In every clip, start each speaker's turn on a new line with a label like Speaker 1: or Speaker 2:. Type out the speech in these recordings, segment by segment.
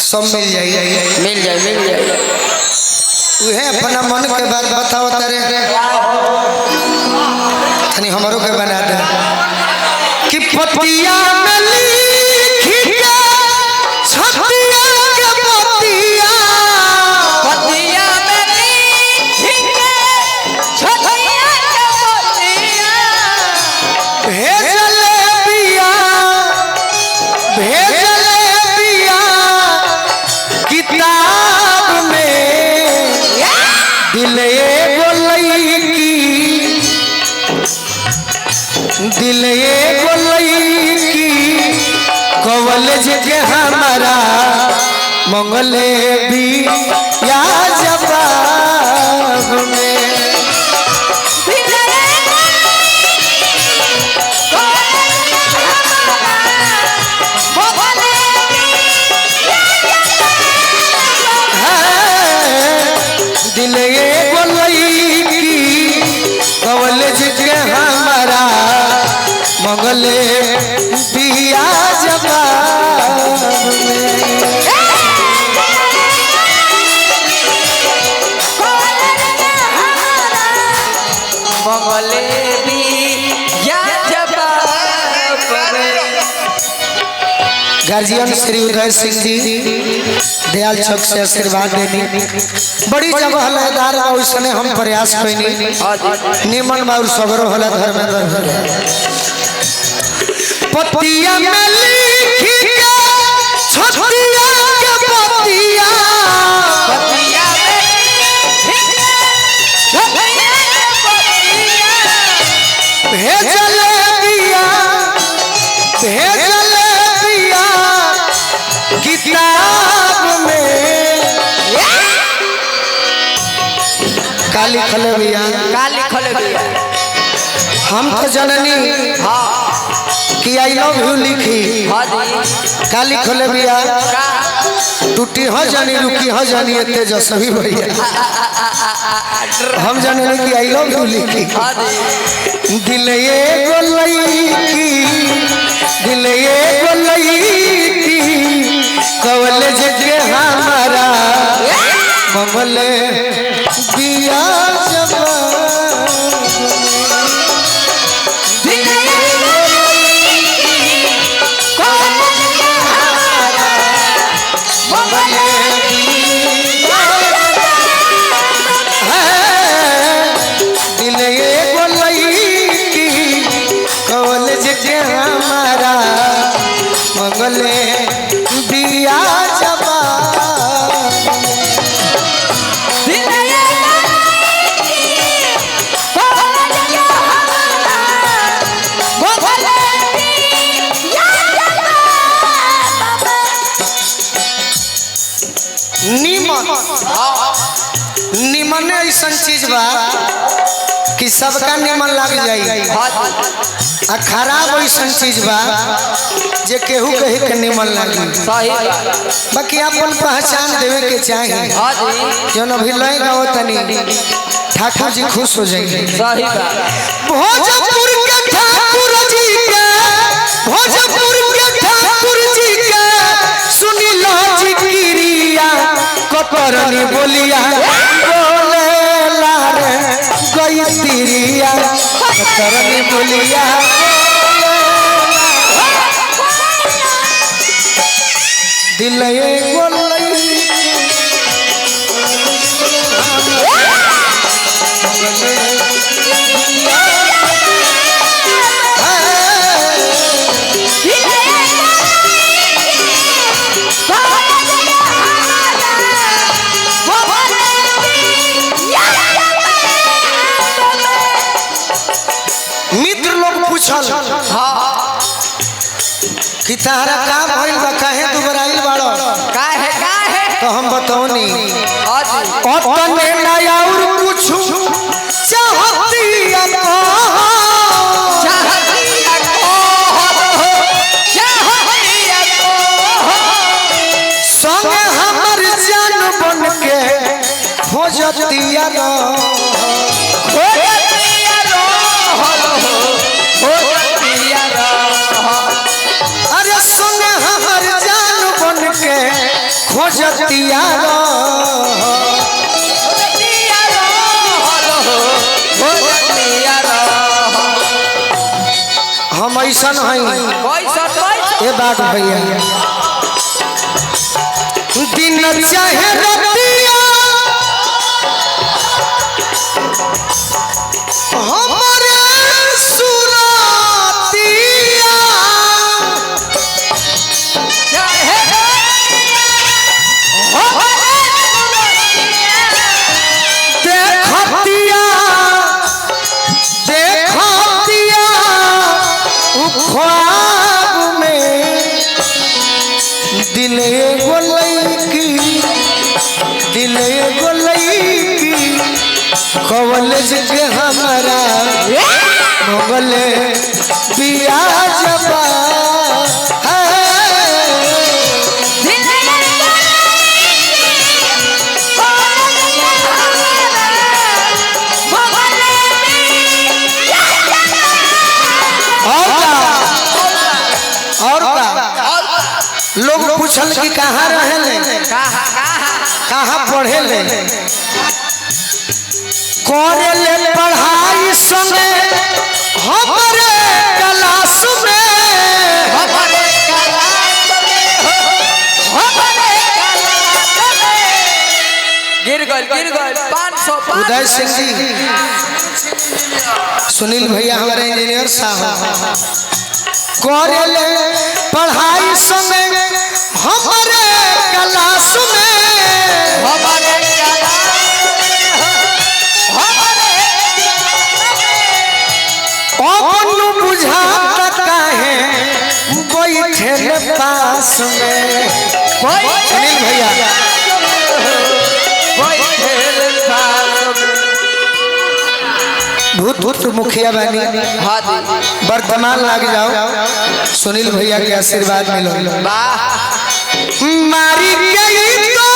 Speaker 1: सब मिल जाई।
Speaker 2: मिल जाए, मिल जाए।
Speaker 1: उहे अपना मन के बात बताओ तारे, तनी हमरो के बना दे कि पतिया में लिखी के छतिया के पतिया,
Speaker 2: पतिया में लिखी के छतिया के पतिया,
Speaker 1: भेजले बिया, भेजले बिया किताब में दिल एगो लईकी, दिल एगो लईकी कॉलेज के हमारा मंगले भी या जवाब में। दिल एगो लईकी कॉलेज के हमारा मंगले बिया जवाब में।
Speaker 2: मंगले बिया जवाब में।
Speaker 1: गार्जियन श्री उदय सिंह जी दयाल चौक से आशीर्वाद देनी। बड़ी जगह लयदार बा, वैसने हम प्रयास कैनी। निमन बाउर सगरो होला धर्मेंद्र। पतिया में लिखी के छतिया के पतिया,
Speaker 2: पतिया में लिखी के छतिया के पतिया,
Speaker 1: भेजले बिया, भेजले बिया किताब में का लिखले बिया?
Speaker 2: का लिखल बिया?
Speaker 1: हम तो जननी कि I love you लिखी।
Speaker 2: हाँ जी।
Speaker 1: का लिखले बिया?
Speaker 2: का?
Speaker 1: टूटी हो जानी रुकी हो जानी तेजस्वी भैया, हम जननी कि I love you लिखी।
Speaker 2: हाँ जी।
Speaker 1: दिल एगो लईकी, दिल एगो लईकी कॉलेज के हमारा मंगले बिया जवाब। दिल एगो लईकी कॉलेज के हमारा मंगले बिया जवाब। निमन निमन ऐसा चीज बा कि सबका निमन लग जाई, आ खराब ऐसा चीज बा जे केहू कहे के निमन लागी।
Speaker 2: सही बात।
Speaker 1: बाकी अपन पहचान देवे के चाही।
Speaker 2: हाँ जी।
Speaker 1: जौन अभी लय गाओ तनी ठाकुर जी खुश हो जाएंगे।
Speaker 2: सही बात।
Speaker 1: भोजपुर के ठाकुर जी के, भोजपुर के ठाकुर जी के सुनी लो जिक्रिया, कपरनी बोलिया बोले ला रे गई तिरिया, कपरनी बोलिया दिल एगो लई मित्र लोग पूछल कि तहरा का भइल बा, काहे दुबराइल बाड़ो?
Speaker 2: काहे काहे?
Speaker 1: तो हम बतौनी
Speaker 2: हाँ जी।
Speaker 1: अतने नया और कुछ चाहतिया कहो,
Speaker 2: चाहतिया को चाहतिया को,
Speaker 1: संग हमर जान बन के खोजतिया रहो।
Speaker 2: खोजतिया रहो, खोजतिया रहो।
Speaker 1: अरे संग हमर जान बन के खोजतिया हम ऐसन हई। ए बात भैया, दिन चाहे रतिया हमारे सुरतिया। देखतिया देखतिया उ ख्वाब में दिल एगो लईकी, दिल एगो लईकी कॉलेज के हमारा मंगले बिया जबा है। और का, और का लोग पूछल कि कहाँ रहेले, कहाँ पढ़ेले, करेले पढ़ाई संगे हमारे क्लास में।
Speaker 2: गिर गल गिर गल 500।
Speaker 1: उदय सिंह जी, सुनील भैया हमारे इंजीनियर साहब, करेले पढ़ाई संगे हमारे क्लास में। अपन बुझाता काहे बैठे पास में। सुनील भैया भूत भूत मुखिया बनी वर्तमान लाग जाओ, सुनील भैया के आशीर्वाद मिलो। मारी गई तो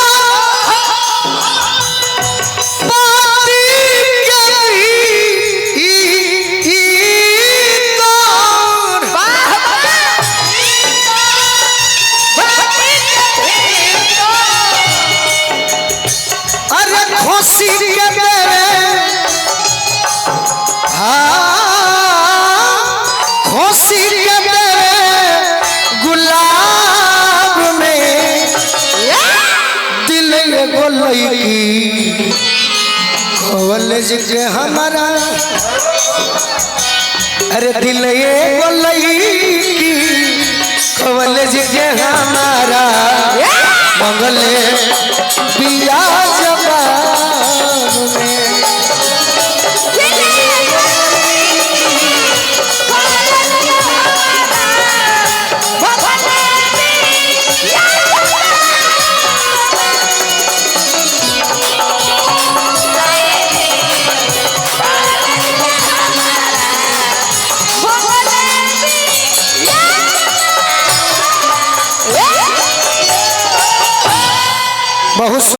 Speaker 1: पाती गई ई तोर। अरे खुशी के मेरे, हाँ खुशी के मेरे गुलाब में दिल एगो लईकी कॉलेज के हमारा, अरे दिल एगो लईकी कॉलेज के हमारा मंगले पिया जबान में। बहुत।